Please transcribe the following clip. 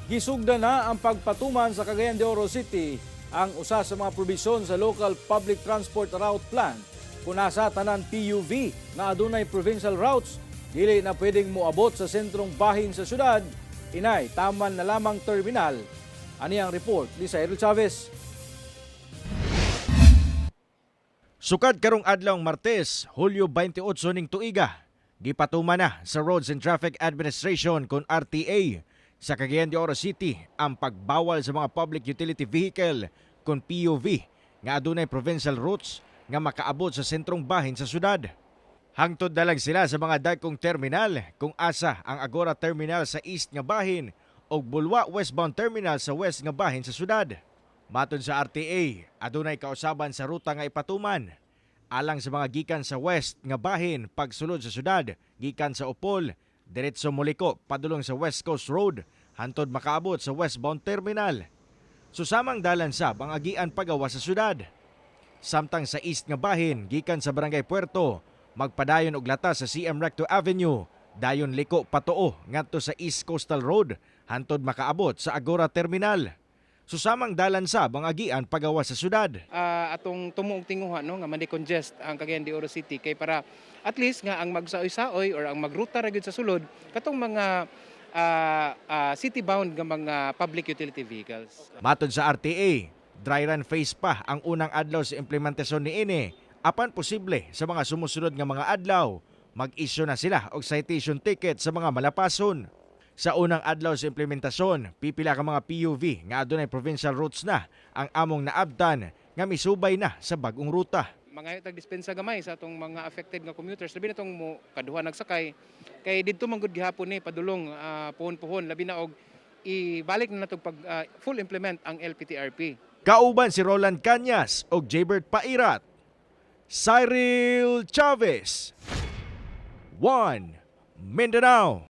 Gisugda na ang pagpatuman sa Cagayan de Oro City ang usa sa mga probisyon sa Local Public Transport Route Plan. Kung nasa tanan PUV nga adunay provincial routes, dili na pwedeng moabot sa sentrong bahin sa syudad, inay taman na lamang terminal. Ani ang report ni Cyril Chavez. Sukad karong adlawng Martes, Hulyo 28 ning tuiga, gipatuman na sa Roads and Traffic Administration kon RTA sa Cagayan de Oro City ang pagbawal sa mga public utility vehicle kon PUV nga adunay provincial routes nga makaabot sa sentrong bahin sa syudad. Hangtod na lang sila sa mga dagkong terminal kung asa ang Agora Terminal sa east nga bahin o Bulua Westbound Terminal sa west nga bahin sa syudad. Matod sa RTA, adunay kausaban sa ruta nga ipatuman. Alang sa mga gikan sa west nga bahin pagsulod sa syudad, gikan sa Opol, diretso moliko padulong sa West Coast Road, hantod makaabot sa westbound terminal. Susamang dalan sab ang agian pagawas sa syudad. Samtang sa east nga bahin gikan sa Barangay Puerto, magpadayon og latas sa CM Recto Avenue, dayon liko patuo ngadto sa East Coastal Road hantod makaabot sa Agora Terminal. Susamang dalan sab ang agian pagawas sa syudad. Atong tumo og tinguha, no, nga ma-decongest ang Cagayan de Oro City kay para at least nga ang magsaoy-saoy or ang magruta ra gyud sa sulod katong mga city bound nga mga public utility vehicles. Matod sa RTA, dry run phase pa ang unang adlaw sa implementasyon niini. Apan posible sa mga sumusunod nga mga adlaw, mag-issue na sila og citation ticket sa mga malapason. Sa unang adlaw sa implementasyon, pipila ka mga PUV nga adunay provincial routes na ang among naabtan nga misubay na sa bag-ong ruta. Mangayo tag dispensa gamay sa atong mga affected nga commuters, labi na tong mo kaduha nagsakay kay didto man gud gihapon ni padulong puhon-puhon, labi na og ibalik na nato pag full implement ang LPTRP. Kauban si Roland Cañas og Jaybert Pairat. Cyril Chavez. 1 Mindanao.